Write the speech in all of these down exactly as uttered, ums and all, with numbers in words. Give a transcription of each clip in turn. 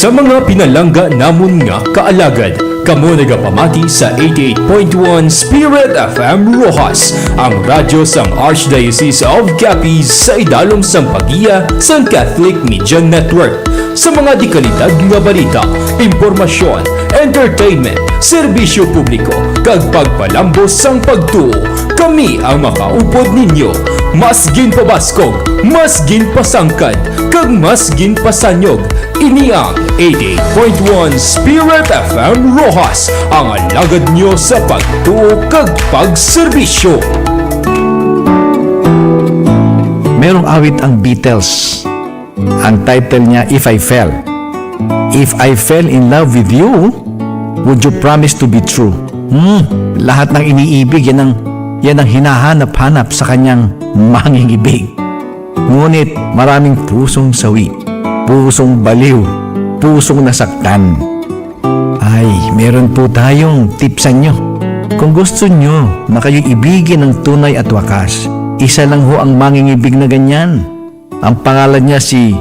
Sa mga pinalangga namon nga kaalagad, kamo nagapamati sa eighty-eight point one Spirit F M Roxas, ang radyo sang Archdiocese of Capiz, sa idalom sang paggiya sang Catholic Media Network. Sa mga dikalidad nga balita, impormasyon, entertainment, serbisyo publiko, kag pagpalambos sang pagtuo, kami ang makaupod ninyo. Mas ginpabaskog, mas ginpasangkad, kag mas ginpasanyog. Ini ang eighty-eight point one Spirit F M Roxas, ang alagad nyo sa pagtuo kag pagserbisyo. Merong awit ang Beatles. Ang title niya, If I Fell. If I fell in love with you, would you promise to be true? Hmm, lahat ng iniibig, yan ang, yan ang hinahanap-hanap sa kanyang mangingibig. Ngunit maraming pusong sawi, pusong baliw, pusong nasaktan. Ay, meron po tayong tip sa inyo. Kung gusto nyo na kayo ibigin ng tunay at wakas, isa lang ho ang mangingibig na ganyan. Ang pangalan niya si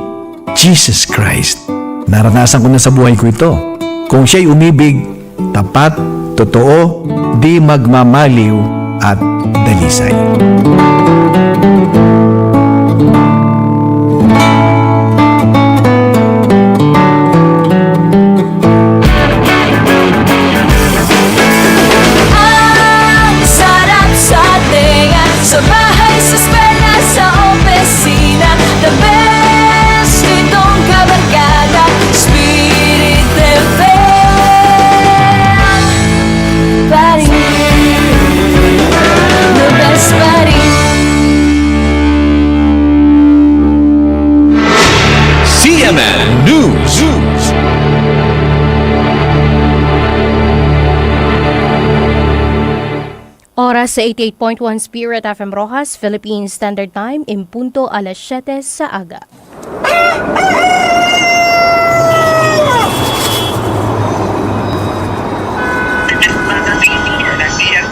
Jesus Christ. Naranasan ko na sa buhay ko ito. Kung siya'y umibig, tapat, totoo, di magmamaliw, at dalisay. Ang sarap sa tenga, sa bahay, sa eskwela, sa opisina. The best itong kabarkada, Spirit F M. Pa rin. The best pa rin. C M N News. Oras sa eighty-eight point one Spirit F M Roxas, Philippine Standard Time, in punto alas siyete sa aga.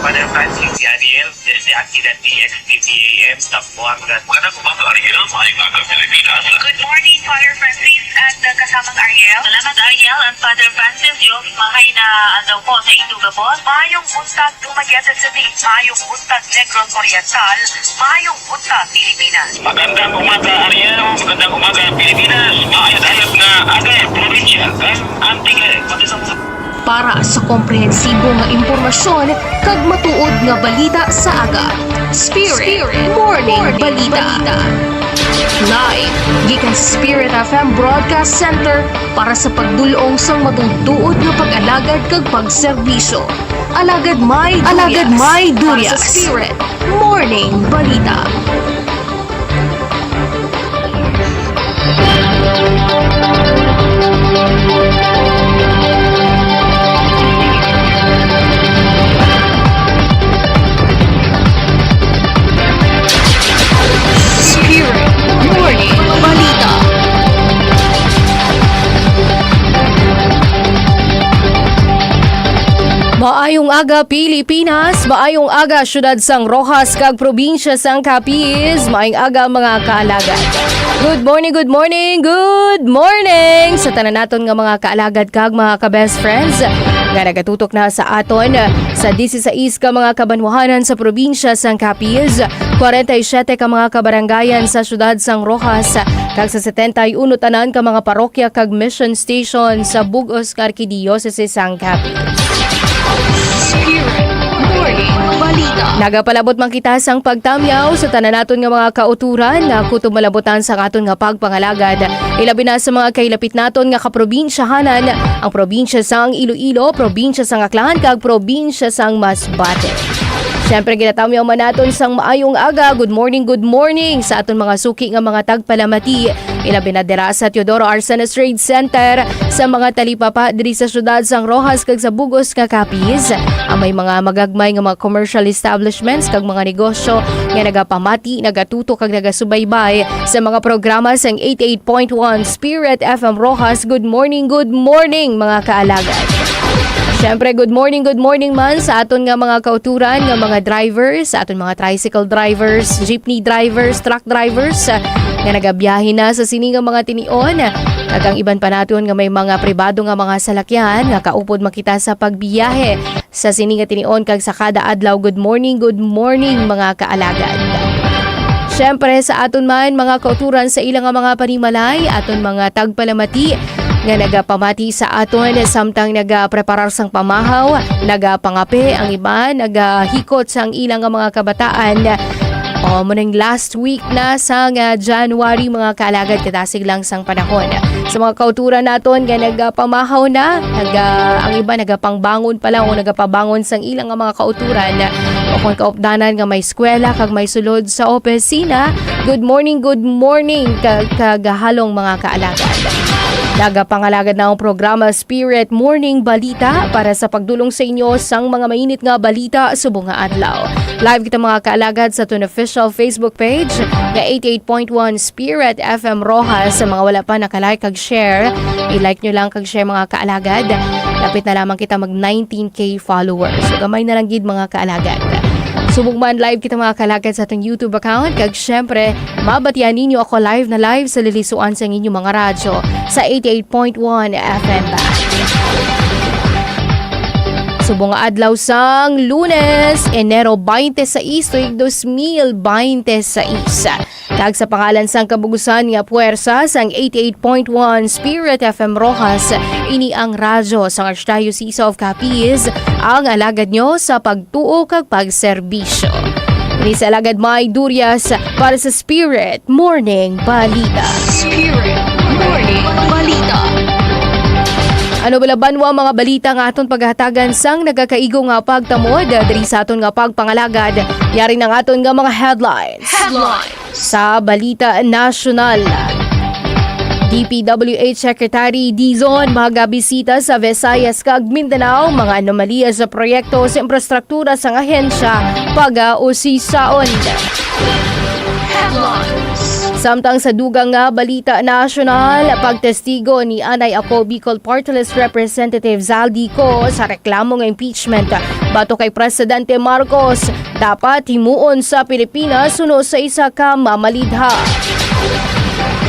Father Francis, si Ariel, desde aquí ng D X P T A M sa Buanga. Magandang umaga, Ariel. Maayong aga, Pilipinas. Good morning, Father Francis at, uh, kasamang Ariel. Salamat, Ariel and Father Francis. Yung mahay na adlaw po sa inyo gabos. Maayong buntag, Dumaguete City. Maayong buntag, Negros Oriental. Maayong buntag, Pilipinas. Magandang umaga, Ariel. Magandang umaga, Pilipinas. Maayos-ayos nga aga, probinsya kag Antique. Para sa komprehensibo nga impormasyon kag matuod nga balita sa aga, Spirit Morning Balita. Live gikan sa Spirit F M Broadcast Center para sa pagdul-ong sang matuod-tuod nga pag-alagad kag pagserbisyo. Alagad May Durias. Alagad May Durias. Para sa Spirit Morning Balita. Spirit Morning Balita. Maayong aga, Pilipinas. Maayong aga, siyudad sang Roxas kag probinsya sang Capiz. Maayong aga, mga kaalagad. Good morning, good morning, good morning sa tanan naton nga mga kaalagad kag mga ka-best friends nga nagatutok na sa aton sa disisais ka mga kabanwahanan sa probinsya sang Capiz, kwarenta y siyete ka mga kabarangayan sa siyudad sang Roxas, kag sa setenta y uno tanan ka mga parokya kag mission station sa bug-os nga arkidiyosese sang Capiz. Spirit Morning Balita. Nagapalabot man kita sang pagtamyaw sa tanan naton nga mga kauturan, nga kutob malabutan sang aton nga pagpangalagad, ilabi na sa mga kahilapit naton nga kaprobinsyahanan, ang probinsya sang Iloilo, probinsya sang Aklan, kag probinsya sang Masbate. Siyempre, ginatamyaw man naton sang maayong aga, good morning, good morning sa aton mga suki nga mga tagpalamati, ilabi na dira sa Teodoro Arcenas Trade Center, sa mga talipapa diri sa siyudad sang Roxas kag sa bug-os nga Capiz, ang may mga magagmay nga mga commercial establishments kag mga negosyo nga nagapamati, nagatutok kag nagasubaybay sa mga programa sang eighty-eight point one Spirit F M Roxas. Good morning, good morning, mga kaalagad. Siyempre, good morning, good morning man sa aton nga mga kauturan nga mga drivers, sa aton mga tricycle drivers, jeepney drivers, truck drivers, ah, nga nagabiyahe na sa sini nga mga tinion. Kag ang iban pa naton nga may mga pribado nga mga salakyan nga kaupod makita sa pagbiyahe sa sini nga tinion kag sa kada adlaw. Good morning, good morning, mga kaalagad. Siyempre, sa aton man, mga kauturan sa ila nga mga panimalay, aton mga tagpalamati nga nagapamati sa aton samtang nagapreparar sang pamahaw, nagapangape, ang iban nagahikot sang ila nga mga kabataan. O, mo ning last week na sang, ah, January, mga kaalagad, kadasig lang sang panahon. Sa mga kauturan naton nga nagapamahaw na, naga-, ang iba nagapangbangon pa lang o nagapabangon sang ila nga mga kauturan o kung kaupdanan nga may eskwela kag may sulod sa opisina. Good morning, good morning, ka-, kagahalong mga kaalagad. Nagapangalagad na ang programa Spirit Morning Balita para sa pagdulong sa inyo sang mga mainit nga balita subong nga adlaw. Live kita, mga kaalagad, sa aton official Facebook page nga eighty-eight point one Spirit F M Roxas. Sa mga wala pa naka-like kag share, i-like nyo lang kag share, mga kaalagad. Lapit na lamang kita mag nineteen K followers. So, gamay na lang gid, mga kaalagad. Subong man live kita, mga kaalagad, sa atong YouTube account. Kag syempre, mabatian ninyo ako live na live sa lilisuan sang inyong mga radyo sa eighty-eight point one F M band. Subong nga adlaw sang Lunes, Enero twenty-six tuig dos mil bente seis. Kag sa pangalan sang kabugusan nga puwersa sang eighty-eight point one Spirit F M Roxas, ini ang radyo sang Archdiocese of Capiz, ang alagad nyo sa pagtuo kag pagserbisyo. Ini si Alagad May Durias para sa Spirit Morning Balita. Spirit Morning Balita. Ano bala banwa mga balita nga aton paghatagan sang nagakaigo nga pagtamod diri sa aton nga pagpangalagad? Yari na nga aton nga mga headlines. Headlines. Sa balita nasyonal, D P W H Secretary Dizon magabisita sa Visayas kag Mindanao, mga anomalya sa proyekto sa infrastruktura sang ahensya pagausisaon. Headlines. Samtang sa dugang nga balita nasyonal, pagtestigo ni Anay Ako Bicol Party List Representative Zaldy Co sa reklamo nga impeachment batok kay Presidente Marcos, dapat himuon sa Pilipinas suno sa isa ka mamalidha.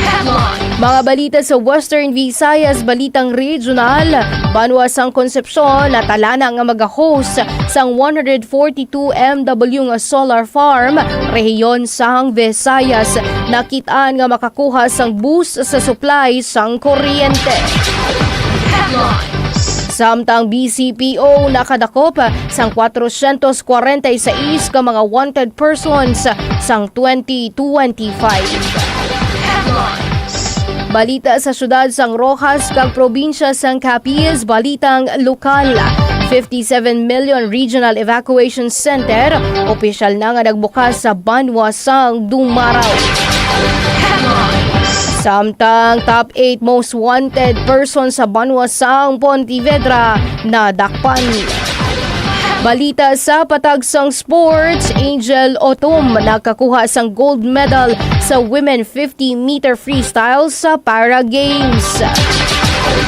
Headlines. Mga balita sa Western Visayas, balitang regional, banwa sang Concepcion natalana nga maga-host sang one hundred forty-two M W nga solar farm, rehiyon sang Visayas, nakit-an nga makakuha sang boost sa supply sang kuryente. Headlines. Samtang B C P O nakadakop sang kwatrosyentos kwarenta y seis ka mga wanted persons sang twenty twenty-five. Headlines. Balita sa siyudad sang Roxas kag probinsya sang Capiz, balitang lokal. Fifty-seven million Regional Evacuation Center, opisyal na nga nagbukas sa banwa sang Dumaraw. Headlines. Samtang top eight most wanted person sa banwa sang Pontevedra nadakpan. Balita sa patag sang sports, Angel Otum nakakuha sang gold medal sa women fifty meter freestyle sa Para Games.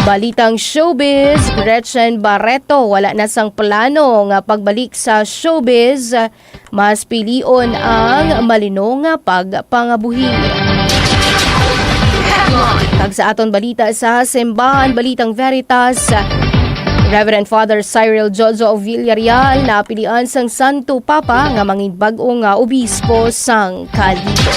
Balitang showbiz, Gretchen Barreto wala na sang plano nga pagbalik sa showbiz. Mas pilion ang malino nga pagpangabuhi. Kag sa aton balita sa simbahan, Balitang Veritas, Reverend Father Cyril Jojo Villarreal napilian sang Santo Papa nga mangin bag-o nga obispo sang Kalibo.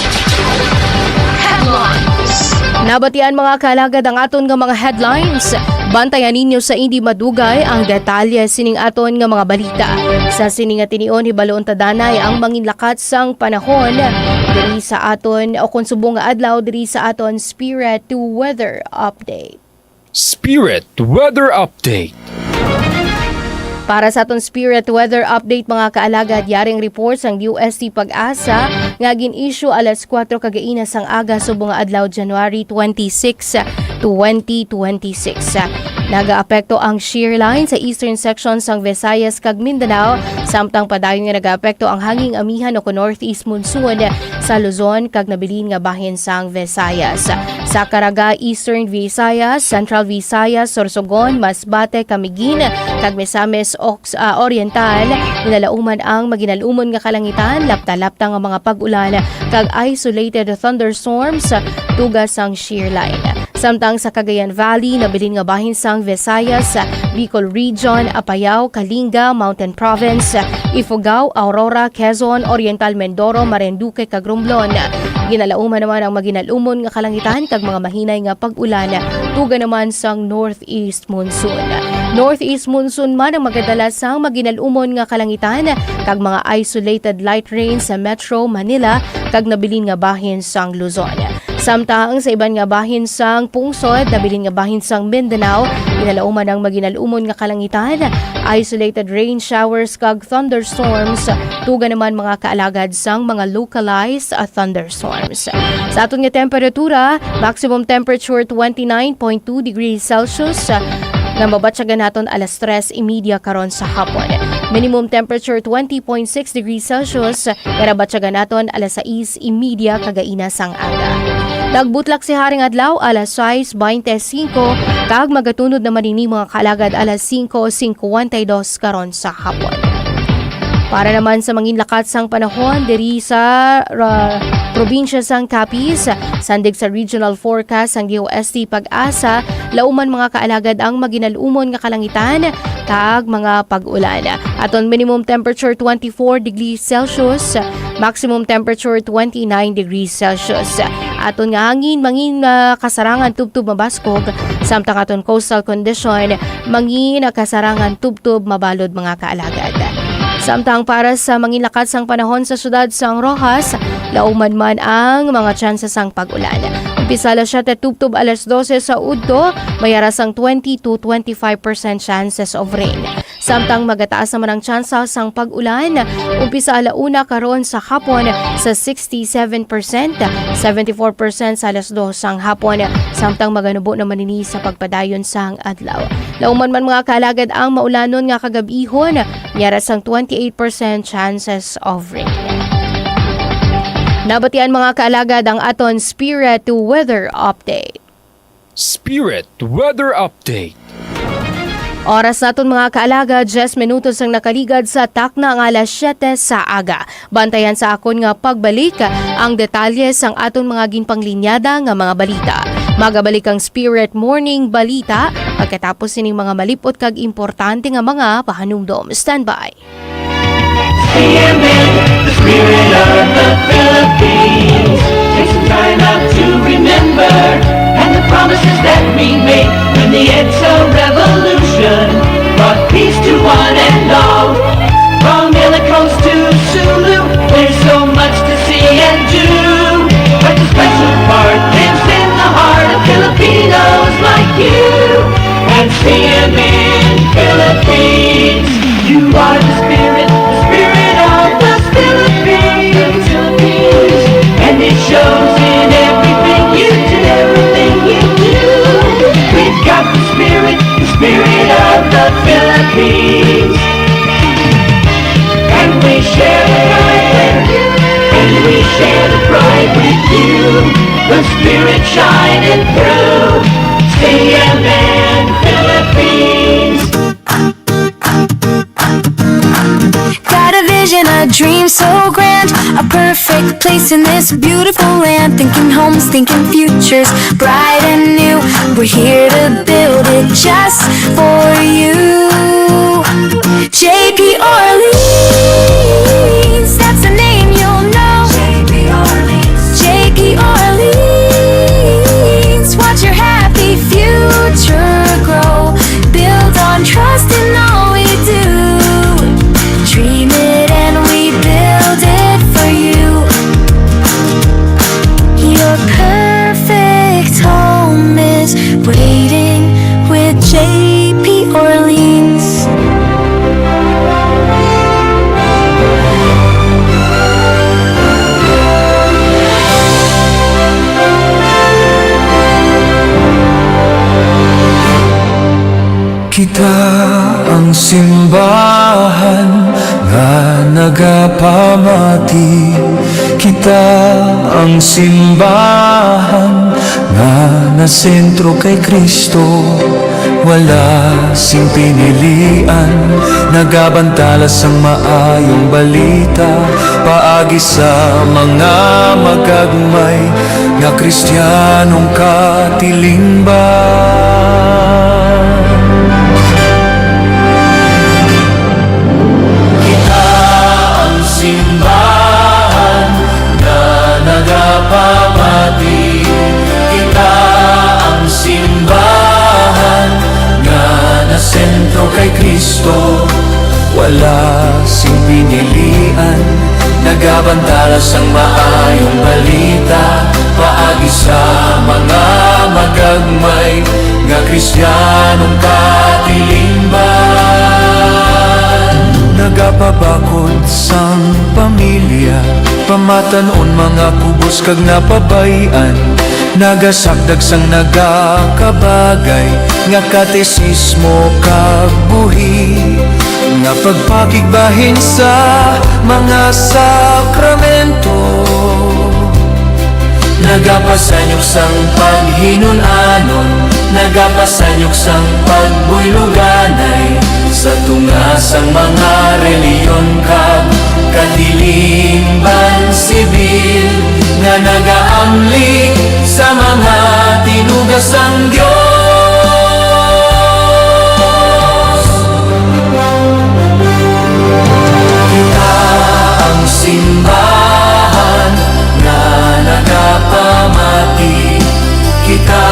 Headlines. Nabatian, mga kaalagad, ang aton nga mga headlines. Bantayan ninyo sa indi madugay ang detalye sining aton nga mga balita. Sa sini nga tinion, hibaloon ta danay ang manginlakat sang panahon diri sa aton, o kon subong nga adlaw, diri sa aton Spirit Weather Update. Spirit Weather Update. Para sa aton Spirit Weather Update, mga kaalagad, yari ang report sang D O S T PAGASA nga gin-issue alas kuwatro kagaina sang aga subong nga adlaw, January twenty-six, twenty twenty-six. Nagaapekto ang shear line sa eastern section sang Visayas kag Mindanao, samtang padayon nga nagaapekto ang hanging amihan o kon northeast monsoon sa Luzon kag nabilin nga bahin sang Visayas. Sa Caraga, Eastern Visayas, Central Visayas, Sorsogon, Masbate, Camiguin, kag Misamis Ox-, ah, Oriental, ginalauman ang maginalumon nga kalangitan, lapta-lapta nga mga pag-ulan, kag isolated thunderstorms, tuga sang shear line. Samtang sa Cagayan Valley, nabilin nga bahin sang Visayas, Bicol Region, Apayao, Kalinga, Mountain Province, Ifugao, Aurora, Quezon, Oriental Mindoro, Marinduque, kag Romblon. Ginalauman naman ang maginalumon nga kalangitan kag mga mahinay nga pag-ulan, tuga naman sang northeast monsoon. Northeast monsoon man ang magadala sang maginalumon nga kalangitan kag mga isolated light rain sa Metro Manila kag nabilin nga bahin sang Luzon. Samtang sa iban nga bahin sang pungsod, nabilin nga bahin sang Mindanao, ginalauman ang maginalumon nga kalangitan, isolated rain showers kag thunderstorms, tuga naman mga kaalagad sang mga localized, ah, thunderstorms. Sa aton nga temperatura, maximum temperature twenty-nine point two degrees Celsius, ah, nga mabatyagan naton alas tres y media karon sa hapon. Minimum temperature twenty point six degrees Celsius, nga nabatyagan naton alas sais y media kagaina sang aga. Nagbutlak si Haring Adlaw alas sais baynte singko, kag magatunod naman ini mga kaalagad alas singko singkwenta y dos karon sa hapon. Para naman sa manginlakat sang panahon diri sa, ra-, probinsya sang Capiz, sandig sa regional forecast sang D O S T PAGASA, lauman mga kaalagad ang maginalumon nga kalangitan kag mga pag-ulan. Aton minimum temperature twenty-four degrees Celsius, maximum temperature twenty-nine degrees Celsius. Aton nga hangin mangin, ah, kasarangan tubtob mabaskog, samtang aton coastal condition mangin kasarangan tubtob mabalod mga kaalagad. Samtang para sa manginlakat sang panahon sa siyudad sang Roxas, lauman man ang mga tsansa sang pag-ulan. Umpisa alas siyete tubtob alas dose sa udto, may ara sang twenty to twenty-five percent chances of rain. Samtang magataas naman ang tsansa sang pag-ulan, umpisa ala una karon sa hapon sa sixty-seven percent, seventy-four percent sa alas dos sang hapon, samtang maganubo naman ini sa pagpadayon sang adlaw. Lauman man mga kaalagad ang maulanon nga kagab-ihon, may ara sang twenty-eight percent chances of rain. Nabatian mga kaalagad ang aton Spirit Weather Update. Spirit Weather Update. Oras naton mga kaalagad, diyes minutos ang nakaligad sa takna nga alas siyete sa aga. Bantayan sa akon nga pagbalik ang detalye sang aton mga ginpanglinyada nga mga balita. Magabalik ang Spirit Morning Balita pagkatapos sining mga malip-ot kag importante nga mga pahanumdom. Standby. C M N, the spirit of the Philippines. Take some time out to remember, and the promises that we make when the EDSA revolution brought peace to one and all. From Iloos to Sulu, there's so much to see and do. But the special part lives in the heart of Filipinos like you and C M N Philippines. You are the spirit, the spirit of the Philippines. And it shows in everything you do, everything you do. We've got the spirit, the spirit of the Philippines. And we share the pride with you. And we share the pride with you. The spirit shining through. C M N Philippines. Got a vision, a dream so grand, a perfect place in this beautiful land. Thinking homes, thinking futures, bright and new. We're here to build it just for you. J P Orleans, that's the name you'll know. J P Orleans, J P Orleans, watch your happy future grow. Built on trust in all we do. Dream it and we build it for you. Your perfect home is waiting with J P Orleans. Kita ang simbahan nga nagapamati. Kita ang simbahan nga nasentro kay Kristo, Wala sing pinilian, nagabantala sang maayong balita, paagi sa mga magagmay nga Kristiyanong katilingban. Kita ang simbahan nga nagapamati. Kita ang simbahan nga nasentro kay Kristo. Wala sing pinilian, nagabantala sang maayong balita, paagi sa mga magagmay nga Kristiyanong katilingban. Nagapabakod sang pamilya, pamatan-on, mga kubos kag napabay-an, nagasakdag sang nagakabagay nga katesismo kag buhi nga pagpakigbahin sa mga sakramento. Nagapasanyok sang paghinun-anon, nagapasanyok sang pagbuyloganay sa tunga sang mga relihiyon kag katilingban sibil nga nagaamli sa mga tinuga sang Dios. Kita ang simbahan nga nagapamati. Kita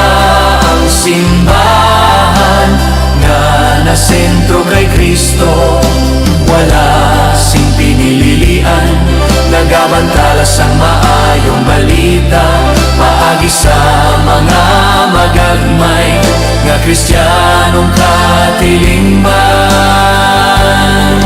ang simbahan nga nasentro kay Kristo. Wala sing pinilian, nagabantala sang maayong balita, paagi sa mga magagmay nga Kristiyanong katilingban.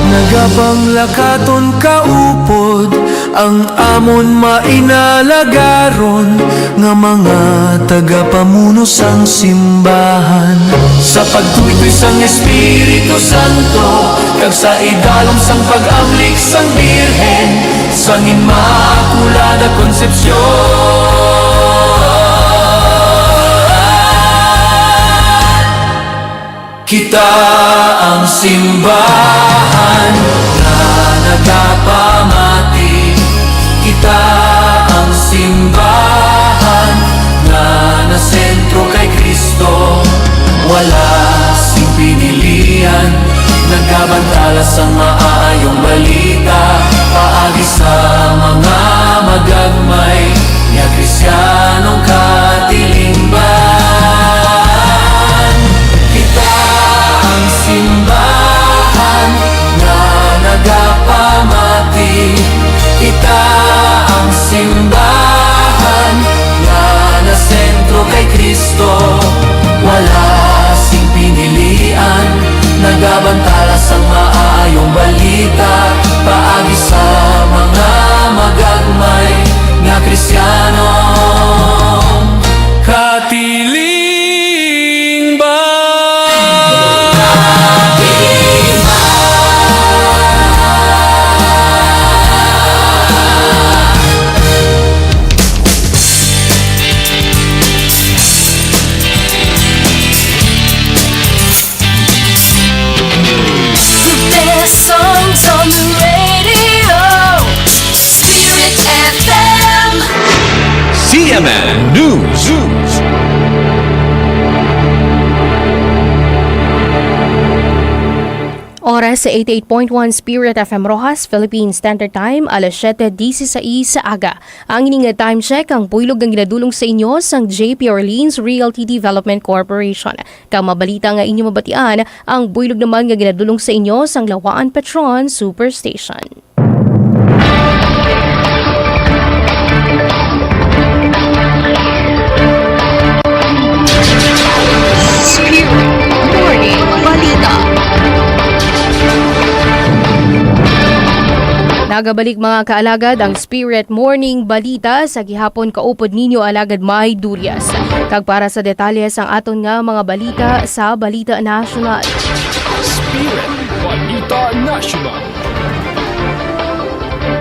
Nagapanglakaton kaupod ang amon mainalagaron nga mga tagapamuno sang simbahan. Sa pagtuytoy sang Espiritu Santo kag sa idalom sang pag-amlik sang Birhen sang Immaculada Concepcion. Kita ang simbahan nga nagapamati. Kita ang simbahan nga nasentro kay Kristo. Wala sing pinilian, nagabantala sang maayong balita paagi sa mga magagmay nga Kristiyanong katilingban. Kita ang simbahan nga nagapamati. Kita ang simbahan nga nasentro kay Kristo. Wala sing pinilian, nagabantala sang maayong balita paagi sa mga magagmay nga Kristiyanong katilingban. The best songs on the radio. Spirit F M. C M N News. Oras sa eighty-eight point one Spirit F M Roxas, Philippine Standard Time, alas siyete dieciséis sa aga. Ang ini nga time check, ang buylog nga ginadulong sa inyo sang J P Orleans Realty Development Corporation. Kag mabalita nga inyo mabatian, ang buylog naman nga ginadulong sa inyo sang Lawaan Petron Superstation. Spirit Morning Balita. Nagabalik, mga kaalagad, ang Spirit Morning Balita sa gihapon kaupod ninyo, Alagad May Durias. Kag para sa detalye sang aton nga mga balita sa Balita National. Spirit Balita National.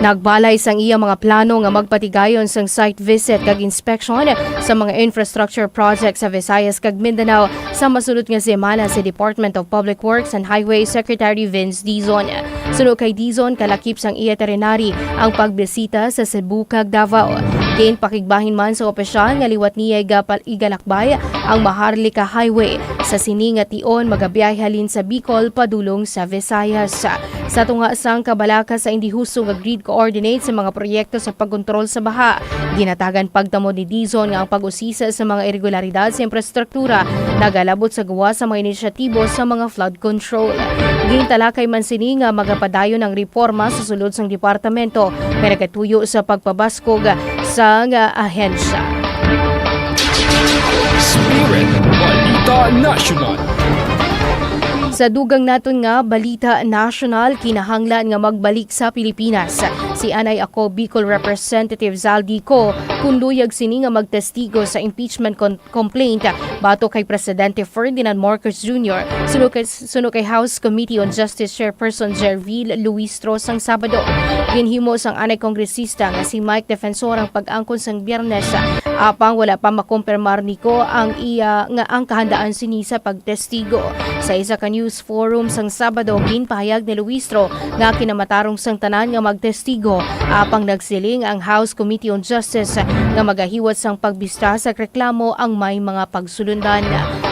Nagbalay sang iya mga plano nga magpatigayon sang site visit kag inspeksyon sa mga infrastructure project sa Visayas kag Mindanao sa masunod nga semana si Department of Public Works and Highway Secretary Vince Dizon. Suno kay Dizon, kalakip sang iya itinerary ang pagbisita sa Cebu kag Davao. Ginpakigbahin man sa opisyal nga liwat niya igapal-, igalakbay ang Maharlika Highway. Sa sini nga tion, magabiyahe halin sa Bicol padulong sa Visayas. Sa tunga sang kabalaka sa indi husto nga grid coordinate sa mga proyekto sa pagkontrol sa baha, ginatagan pagtamod ni Dizon nga ang pag-usisa sa mga iregularidad sa infrastruktura nagalabot sa gawas sa mga inisyatibo sa mga flood control. Gintalakay man sini nga magapadayon ang reporma sa sulod sang departamento nga nagatuyo sa pagpabaskog sang ahensya. Spirit Balita National. Sa dugang naton nga balita nasyonal, kinahanglan nga magbalik sa Pilipinas si Anay Ako Bicol Representative Zaldy Co kon luyag sini nga magtestigo sa impeachment con-, complaint batok kay Presidente Ferdinand Marcos Junior. Suno kay, suno kay House Committee on Justice Chairperson Gerville Luistro sang Sabado, ginhimo sang anay kongresista nga si Mike Defensor ang pag-angkon sang Biyernes, apang wala pa makumpirmar ni Co ang iya nga ang kahandaan sini sa pagtestigo. Sa isa ka news forum sang Sabado, ginpahayag ni Luistro nga kinamatarong sang tanan nga magtestigo, apang nagsiling ang House Committee on Justice nga magahiwat sang pagbista sa reklamo ang may mga pagsulundan.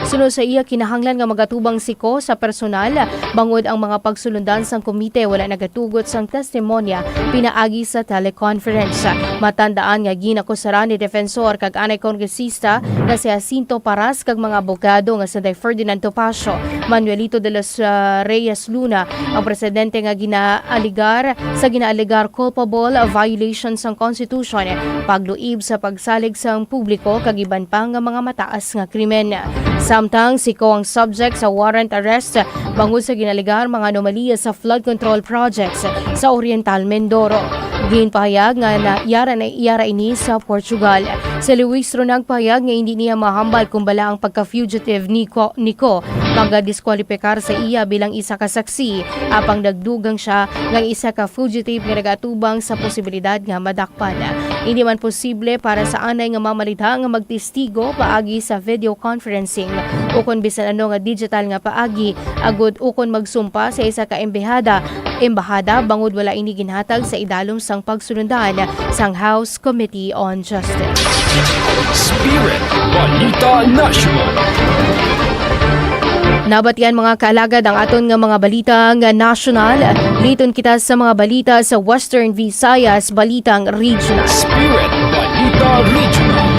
Suno sa iya, kinahanglan nga magatubang si Co sa personal, bangod ang mga pagsulundan sang komite wala nagatugot sang testimonya pinaagi sa teleconference. Matandaan nga ginakusaran ni Defensor kag anay kongresista nga si Jacinto Paras kag mga abogado nga si Ferdinand Topacio, Manuelito de los, ah, Reyes Luna, ang presidente nga ginaaligar sa ginaaligar culpable violation sang constitution, pagluib sa pagsalig sang publiko kag iban pa nga mga mataas nga krimen. Samtang si Co ang subject sa warrant arrest bangod sa ginaaligar mga anomalya sa flood control projects sa Oriental Mindoro. Ginpahayag nga na yara na yara ini sa Portugal. Si Luistro nagpahayag nga hindi niya mahambal kung bala ang pagka-fugitive ni Co, ni Co magadiskwalipikar sa iya bilang isa ka saksi, apang nagdugang siya nga isa ka fugitive nga nagatubang sa posibilidad nga madakpan. Hindi man posible para sa anay nga mamalita nga magtestigo paagi sa video conferencing o kon bisan ano nga digital nga paagi, agud ukon magsumpa sa isa ka embahada, embahada bangod wala ini ginhatag sa idalom sang pagsulundan sang House Committee on Justice. Spirit Balita National. Nabatian, mga kaalagad, ang aton nga mga balita nga nasyonal. Liton kita sa mga balita sa Western Visayas, balitang regional. Spirit Balita Regional.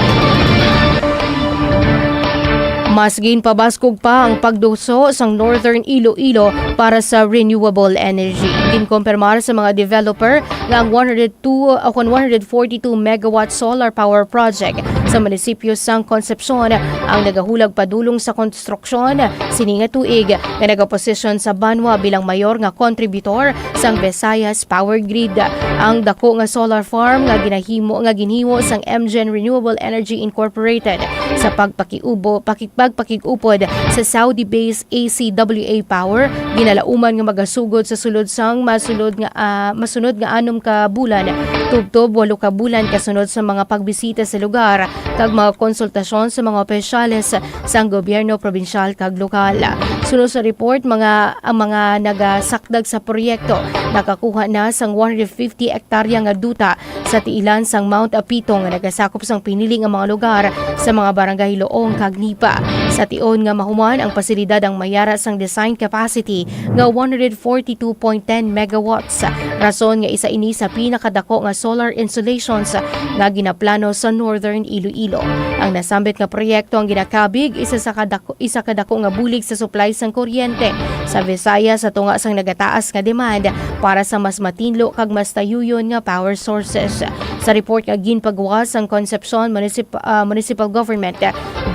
Mas ginpabaskog pa ang pagduso sang Northern Iloilo para sa renewable energy. Ginkumpirmar sa mga developer nga ang one hundred two o kon one hundred forty-two megawatt solar power project sa munisipyo sang Concepcion ang nagahulag padulong sa konstruksyon sini nga tuig, nga nagaposisyon sa banwa bilang mayor nga kontributor sang Visayas Power Grid. Ang dako nga solar farm nga ginahimo, nga ginhimo sang MGen Renewable Energy Incorporated sa pagpakiubo, paki-, pagpakig-upod sa Saudi-based A C W A Power, ginalauman nga magasugod sa sulod sang masulod nga, ah, masunod nga anom ka bulan, tubtob walo ka bulan kasunod sa mga pagbisita sa lugar kag mga konsultasyon sa mga opisyales sang gobyerno probinsyal kag lokal. Suno sa report, mga, ang mga nagasakdag sa proyekto nakakuha na sang one hundred fifty hektarya nga duta sa tiilan sang Mount Apito nga nagasakop sang pinili nga mga lugar sa mga barangay Loong kag Nipa. Sa tion nga mahuman ang pasilidad ang mayara sang design capacity nga one hundred forty-two point ten megawatts, rason nga isa ini sa pinakadako nga solar installations nga ginaplano sa Northern Iloilo. Ang nasambit nga proyekto ang ginakabig isa sa kadako, isa kadako nga bulig sa supply sang kuryente sa Visayas sa tunga sang nagataas nga demand para sa mas matinlo kag mas tayuyon nga power sources. Sa report nga ginpagawa sang Concepcion Municip-, ah, Municipal Government,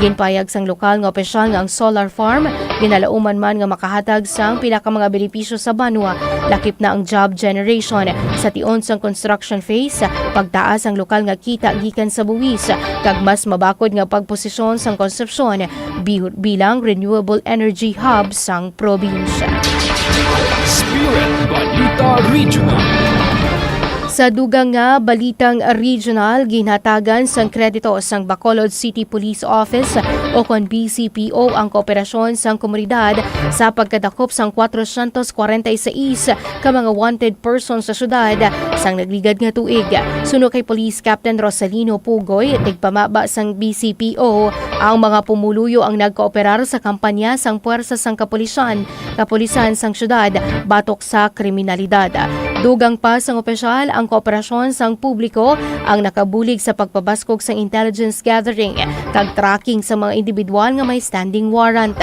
ginpayag sang lokal nga opisyal nga ang solar farm ginalauman man nga makahatag sang pila ka mga benepisyo sa banwa, lakip na ang job generation sa tion sang construction phase, pagtaas ang lokal nga kita gikan sa buwis, kag mas mabakod nga pagposisyon sang Concepcion bi-, bilang renewable energy hub sang probinsya. Spirit Balita Regional. Sa dugang nga balitang regional, ginhatagan sang kredito sang Bacolod City Police Office o kon B C P O ang kooperasyon sang komunidad sa pagkadakop sang kwatrocientos kwarenta y seis ka mga wanted persons sa syudad sang nagligad nga tuig. Suno kay Police Captain Rosalino Pugoy, tigpamaba sang B C P O, ang mga pumuluyo ang nagkooperar sa kampanya sang puwersa sang kapulisan kapulisan sang syudad batok sa kriminalidad. Dugang pa sang opisyal, ang kooperasyon sang publiko ang nakabulig sa pagpabaskog sang intelligence gathering kag tracking sa mga individual nga may standing warrant.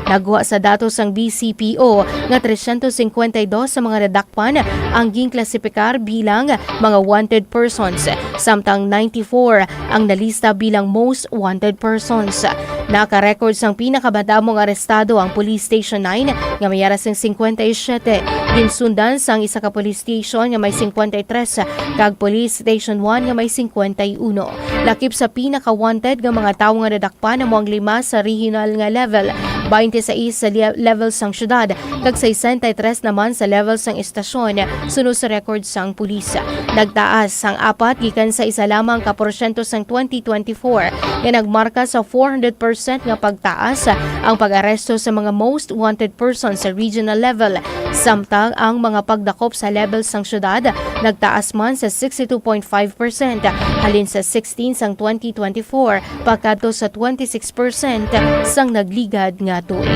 Nagwa sa datos sang B C P O nga trescientos cincuenta y dos sa mga nadakpan ang ginklasipikar bilang mga wanted persons, samtang ninety-four ang nalista bilang most wanted persons. Naka-record sang pinakamadamo nga arestado ang Police Station nine nga may ara sing cincuenta y siete, ginsundan sang isa ka police station nga may cincuenta y tres kag Police Station one nga may cincuenta y uno. Lakip sa pinaka-wanted nga mga tawo nga nadakpan amo ang lima sa regional nga level, twenty-six sa le-, level sang syudad, kag sesenta y tres naman sa level sang estasyon, suno sa record sang pulis. Nagtaas sang apat gikan sa isa lamang ka porsyento sang twenty twenty-four, nga nagmarka sa four hundred percent nga pagtaas ang pag-aresto sa mga most wanted persons sa regional level, samtang ang mga pagdakop sa level sang syudad nagtaas man sa sixty-two point five percent halin sa sixteen sang twenty twenty-four pakadto sa twenty-six percent sang nagligad nga tuig.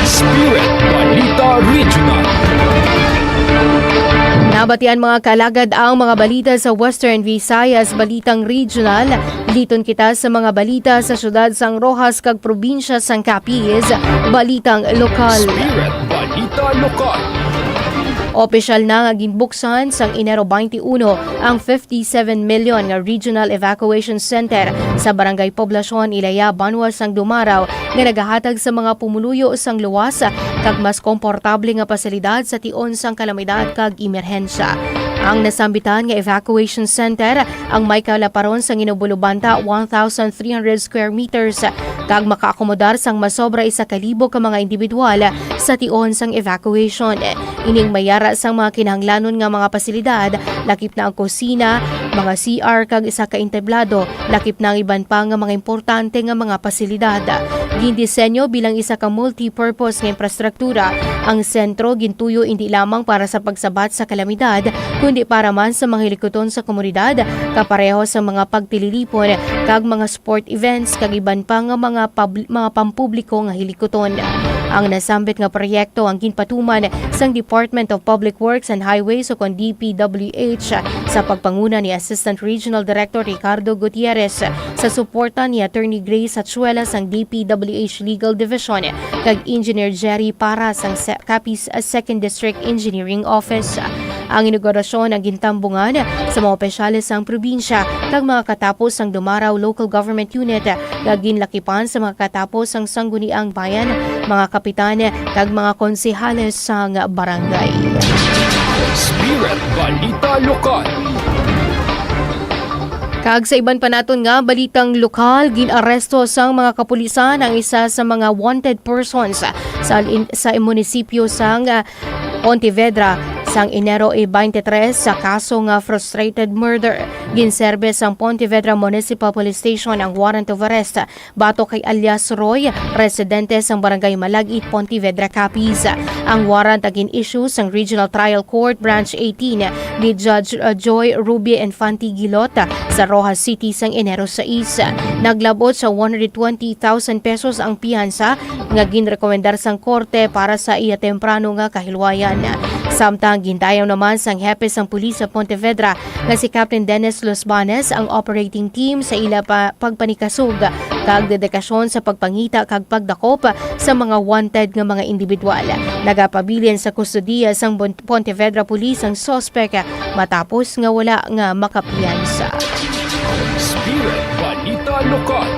Spirit Balita Regional. Nabatian, mga kaalagad, ang mga balita sa Western Visayas, Balitang Regional. Liton kita sa mga balita sa siyudad sang Roxas kag probinsya sang Capiz, Balitang Lokal. Spirit Balita Lokal. Opisyal na nga ginbuksan sang Enero twenty-one ang fifty-seven million nga Regional Evacuation Center sa Barangay Poblacion, Ilaya, banwa sang Dumaraw, nga nagahatag sa mga pumuluyo sang luwas kag mas komportable nga pasilidad sa tion sang kalamidad kag emerhensya. Ang nasambitan nga evacuation center ang may kalaparon sang Inobolo Banta, one thousand three hundred square meters, kag makaakomodar sang masobra isa ka libo ka mga individual sa tion sang evacuation. Ining may ara sang mga kinahanglanon nga mga pasilidad, lakip na ang kusina, mga C R, kag isa ka entablado, lakip na ang iban pa nga mga importante nga mga pasilidad. Gindisenyo bilang isa ka multi-purpose nga infrastruktura, ang sentro gintuyo indi lamang para sa pagsabat sa kalamidad, kundi para man sa mga hilikuton sa komunidad, kapareho sa mga pagtililipon kag mga sport events kag iban pa nga mga pab-, mga pampubliko nga hilikuton. Ang nasambit nga proyekto ang ginpatuman sang Department of Public Works and Highways, o kon D P W H, sa pagpanguna ni Assistant Regional Director Ricardo Gutierrez, sa suporta ni Attorney Grace Hachuela sang D P W H Legal Division kag Engineer Jerry Para sang se-, Capiz Second District Engineering Office. Ang inaugurasyon ang gintambungan sa mga opisyales sang probinsya kag mga katapo sang Dumaraw Local Government Unit, nga ginlakipan sa mga katapo sang Sangguniang Bayan, mga kapitan, kag mga konsehales sang barangay. Spirit Balita Lokal. Kag sa iban pa naton nga balitang lokal, gin-aresto sang mga kapulisan ang isa sa mga wanted persons sa, sa munisipyo sang, ah, Pontevedra sang Enero twenty-three sa kaso nga frustrated murder. Ginserbe sang Pontevedra Municipal Police Station ang warrant of arrest batok kay alias Roy, residente sang Barangay Malagit, Pontevedra, Capiz. Ang warrant ang gin-issue sang Regional Trial Court Branch eighteen ni Judge, uh, Joy Ruby Infante Gilot sa Roxas City sang Enero sais. Naglab-ot sa one hundred twenty thousand pesos ang piyansa nga ginrekomendar sang korte para sa iya temprano nga kahilwayan. Samtang gindayaw naman sang hepe sang pulis sa Pontevedra nga si Captain Dennis Losbanes ang operating team sa ila pa pagpanikasog kag dedikasyon sa pagpangita kag pagdakop sa mga wanted nga mga individual. Nagapabilin sa kustodiya sang Bon-, Pontevedra Police ang suspek matapos nga wala nga makapiyansa. Spirit Balita Lokal.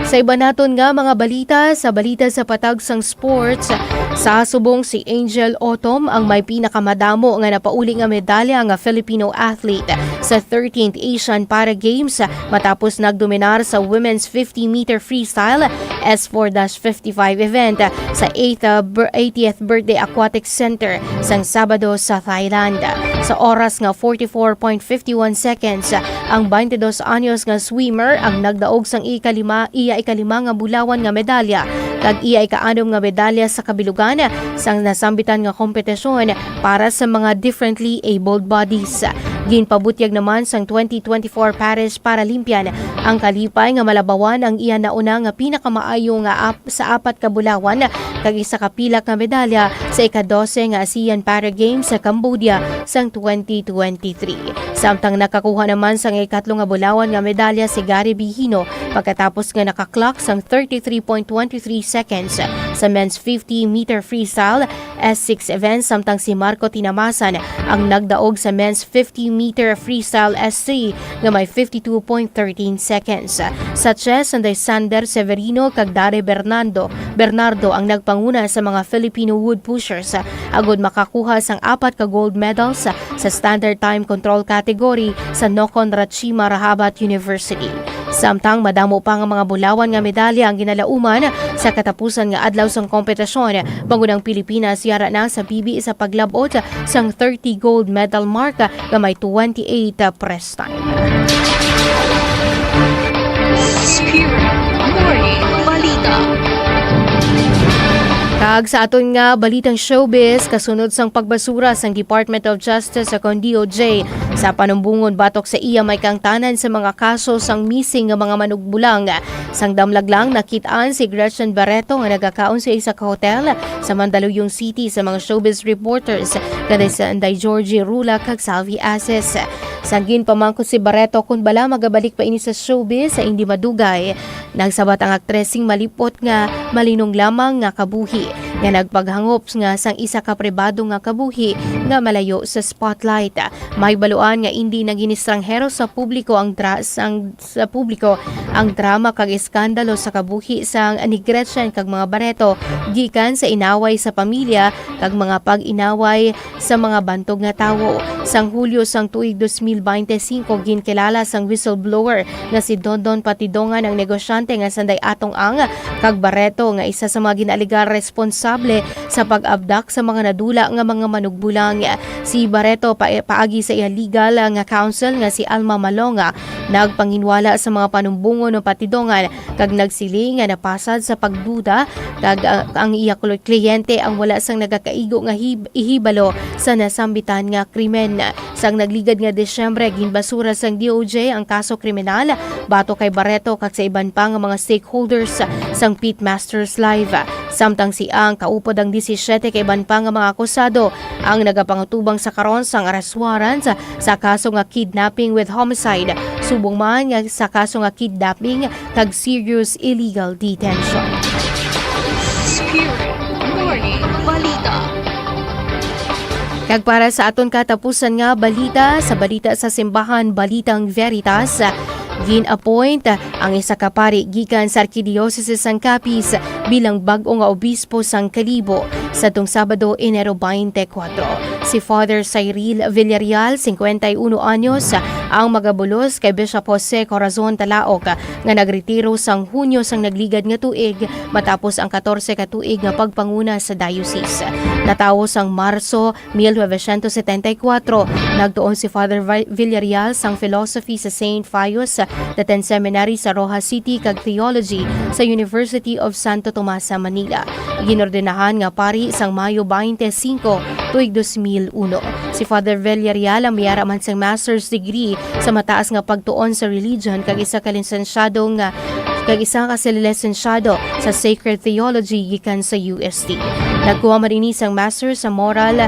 Sa iban naton nga mga balita, sa balita sa patag sang sports, sa subong si Angel Otom ang may pinakamadamo nga napauli nga medalya nga Filipino athlete sa thirteenth Asian Para Games matapos nagdominar sa women's fifty meter freestyle S four dash fifty-five event sa eighth, uh, bir-, eightieth Birthday Aquatic Center sang Sabado sa Thailand. Sa oras nga forty-four point fifty-one seconds, ang twenty-dos anyos nga swimmer ang nagdaog sang ikalima, iya ikalima nga bulawan nga medalya kag iya ikaanom nga medalya sa kabilugan sang nasambitan nga kompetisyon para sa mga differently abled bodies. Ginpabutyag naman sang twenty twenty-four Paris Paralympian ang kalipay nga malabawan ang iya nauna nga pinakamaayo nga ap-, sa apat ka bulawan kag isa ka pilak nga medalya sa ika-dose nga ASEAN Para Games sa Cambodia sang twenty twenty-three. Samtang nakakuha naman sang ikatlo nga bulawan nga medalya si Gary Bihino pagkatapos nga naka-clock sang thirty-three point twenty-three seconds sa men's fifty meter freestyle S six event, samtang si Marco Tinamasan ang nagdaog sa men's fifty meter freestyle S three nga may fifty-two point thirteen seconds. Sa chess, anday Sander Severino kag Dare Bernardo, Bernardo ang nagpanguna sa mga Filipino wood pushers agod makakuha sang apat ka gold medals sa standard time control category sa Nokon Rachima Rahabat University. Samtang madamo pa nga mga bulawan nga medalya ang ginalauman sa katapusan nga adlaw sang kompetisyon, bangod ang Pilipinas yara na sa bibi sa paglab-ot sang thirty gold medal mark nga may twenty-eight press time. Spirit Morning Balita. Kag sa aton nga balitang showbiz, kasunod sang pagbasura sang Department of Justice sa kon D O J sa panumbongon batok sa iya may kaangtanan sa mga kaso sang missing nga mga manugbulang. Sang damlag lang, nakit-an si Gretchen Barreto nga nagakaon sa isa ka hotel sa Mandaluyong City sa mga showbiz reporters, kanday sa anday Georgie Rula kag Salvi Aces. Sang ginpamangkot si Barreto kon bala magabalik pa ini sa showbiz sa indi madugay, nagsabat ang aktres sing malip-ot nga malinong lamang nga kabuhi nga nagpaghangop nga sang isa ka pribado nga kabuhi nga malayo sa spotlight. May baluan nga indi na ginestranghero sa publiko ang dra-, sang, sa publiko ang drama kag eskandalo sa kabuhi sang ni Gretchen kag mga Barreto, gikan sa inaway sa pamilya kag mga pag-inaway sa mga bantog nga tawo. Sang Hulyo sang tuig dos mil bente singko, ginkilala sang whistleblower nga si Dondon Patidongan ang negosyante nga sanday atong ang kag Barreto nga isa sa mga ginaalegar responsable sa pag-abduct sa mga nadula nga mga manugbulang. Si Barreto pa-, paagi sa iya legal nga counsel nga si Alma Malonga, nagpanginwala sa mga panumbongon o patidongan kag nagsiling nga napasad sa pagduda kag, ah, ang iya klo-, kliyente ang wala sang nagakaigo nga hib-, ihibalo sa nasambitan nga krimen. Sang nagligad nga Disyembre, ginbasura sang D O J ang kaso kriminal batok kay Barreto kag sa iban pa nga mga stakeholders sang Pitmasters Live. Samtang si ang kaupod ang disisiete ka iban pa nga mga akusado ang nagapangatubang sa karon sang arrest warrant sa kaso nga kidnapping with homicide, subong man nga sa kaso nga kidnapping kag serious illegal detention. Spirit Morning Balita. Kag para sa aton katapusan nga balita, sa balita sa Simbahan, Balitang Veritas, gin-appoint ang isa ka pari gikan sa Arkidiocese sang Capiz bilang bag-o nga obispo sang Kalibo sadtong Sabado, Enero twenty-four. Si Father Cyril Villarreal, cincuenta y uno anyos, ang magabulos kay Bishop Jose Corazon Talaok, nga nagretiro sang Hunyo sang nagligad nga tuig matapos ang katorse ka tuig nga pagpanguna sa diocese. Natawo sang Marso mil novecientos setenta y kuwatro, nagtuon si Father Vi-, Villarreal sang philosophy sa Saint Pius X Seminary sa Roxas City kag theology sa University of Santo Tomas sa Manila. Ginordenahan nga pari sang Mayo twenty-five, tuig dos mil uno. Si Father Villarreal ang may ara man sang master's degree sa mataas nga pagtuon sa religion kag isa ka lisensyado nga, kag isa ka lisensyado sa sacred theology gikan sa U S T. Nagkuha man ini sang master's sa moral,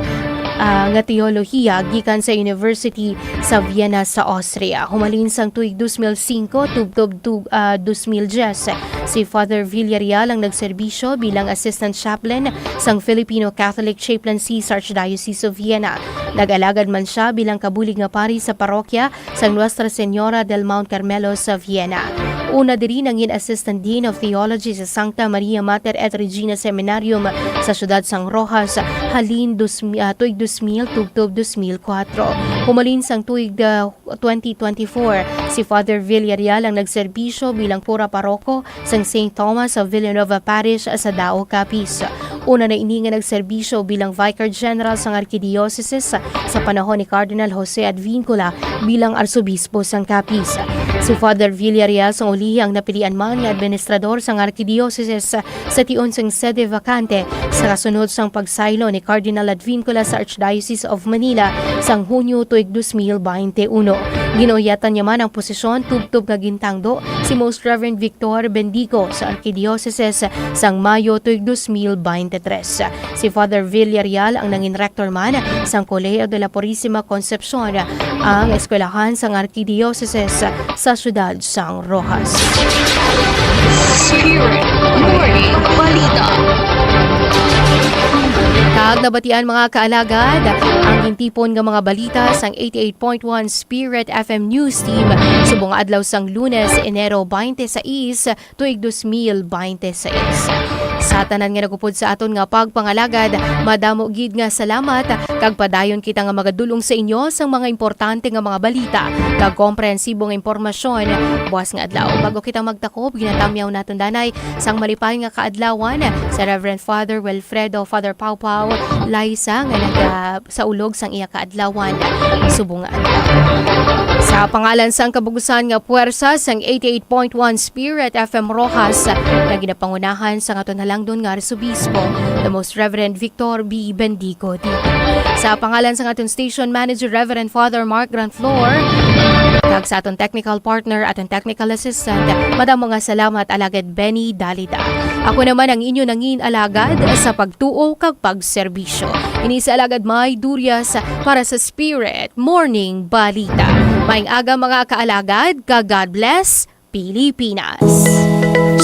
ah, nga teolohiya gikan sa University sa Vienna sa Austria. Humalin sang tuig dos mil singko tubtob tu-, ah, dos mil diyes, si Father Villarreal ang nagserbisyo bilang assistant chaplain sang Filipino Catholic Chaplaincy sa Archdiocese of Vienna. Nag-alagad man sia bilang kabulig nga pari sa parokya sang Nuestra Señora del Mount Carmelo sa Vienna. Una diri nangin Assistant Dean of Theology sa Santa Maria Mater et Regina Seminarium sa siyudad sang Roxas halin dos mi-, ah, tuig dos mil tubtob dos mil kuwatro. Humalin sang tuig, ah, twenty twenty-four, si Father Villarreal ang nagserbisyo bilang pura paroko sang Saint Thomas of Villanova Parish sa Dao, Capiz. Una na ini nga nagserbisyo bilang Vicar General sang Arkidiyosesis sa panahon ni Cardinal Jose Advincula bilang Arsobispo sang Capiz. Si Father Villarreal sang ulihi ang napilian man nga administrador sang Arkidiyosesis sa tion sang sede vacante sa kasunod sang pagsaylo ni Cardinal Advincula sa Archdiocese of Manila sang Hunyo tuig dos mil baynte uno. Ginuhyatan niya man ang posisyon tubtob nga gintangdo si Most Reverend Victor Bendico sa Arkidiyosesis sang Mayo tuig dos mil baynte tres. Si Father Villarreal ang nangin rector man sang Colegio de la Purisima Concepcion, ang eskwelahan sang Arkidiyosesis sa siyudad sang Roxas. Spirit Morning Balita. Kag nabatian, mga kaalagad, ang gintipon nga mga balita sang eighty-eight point one Spirit F M News Team subong nga adlaw sang Lunes, Enero twenty-six, tuig dos mil baynte sais. Sa tanan nga nagupod sa aton nga pagpangalagad, madamo gid nga salamat, kag padayon kita nga magadul-ong sa inyo sang mga importante nga mga balita kag komprehensibo nga impormasyon buas nga adlaw. Bago kita magtakop, ginatamyaw naton danay sang malipay nga kaadlawan sa Reverend Father Wilfredo, Father Pau Pau Laisa, nga naga sa ulog sang iya kaadlawan subong nga adlaw. Sa pangalan sang kabugusan nga puwersa sang eighty-eight point one Spirit F M Roxas, nga ginapangunahan sang aton halangdon nga Arsobispo, the Most Reverend Victor B. Bendico, D D. Sa pangalan sang aton station manager, Reverend Father Mark Granflor, kag sa aton technical partner, aton technical assistant, madamo nga salamat, Alagad Benny Dalida. Ako naman ang inyo nangin alagad sa pagtuo kag pagserbisyo. Ini si Alagad May Durias para sa Spirit Morning Balita. Maayong aga, mga kaalagad, kag God bless, Pilipinas.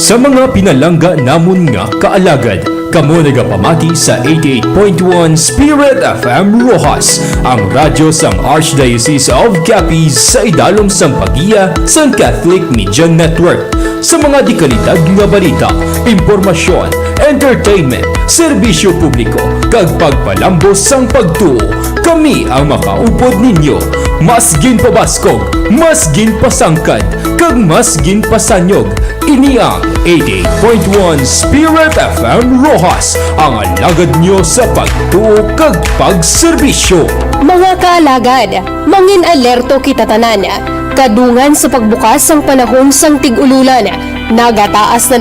Sa mga pinalangga namon nga kaalagad, kamo nagapamati sa eighty-eight point one Spirit F M Roxas, ang radyo sang Archdiocese of Capiz sa idalom sang paggiya sang Catholic Media Network. Sa mga dikalidad nga balita, impormasyon, entertainment, serbisyo publiko, kag pagpalambos sang pagtuo, kami ang makaupod ninyo. Mas ginpabaskog, mas ginpasangkad, kag mas ginpasanyog. Ini ang eighty-eight point one Spirit F M Roxas, ang alagad nyo sa pagtuo kag pagserbisyo. Mga kaalagad, mangin-alerto kita tanan. Kadungan sa pagbukas sang panahon sang tig-ululan, nagataas na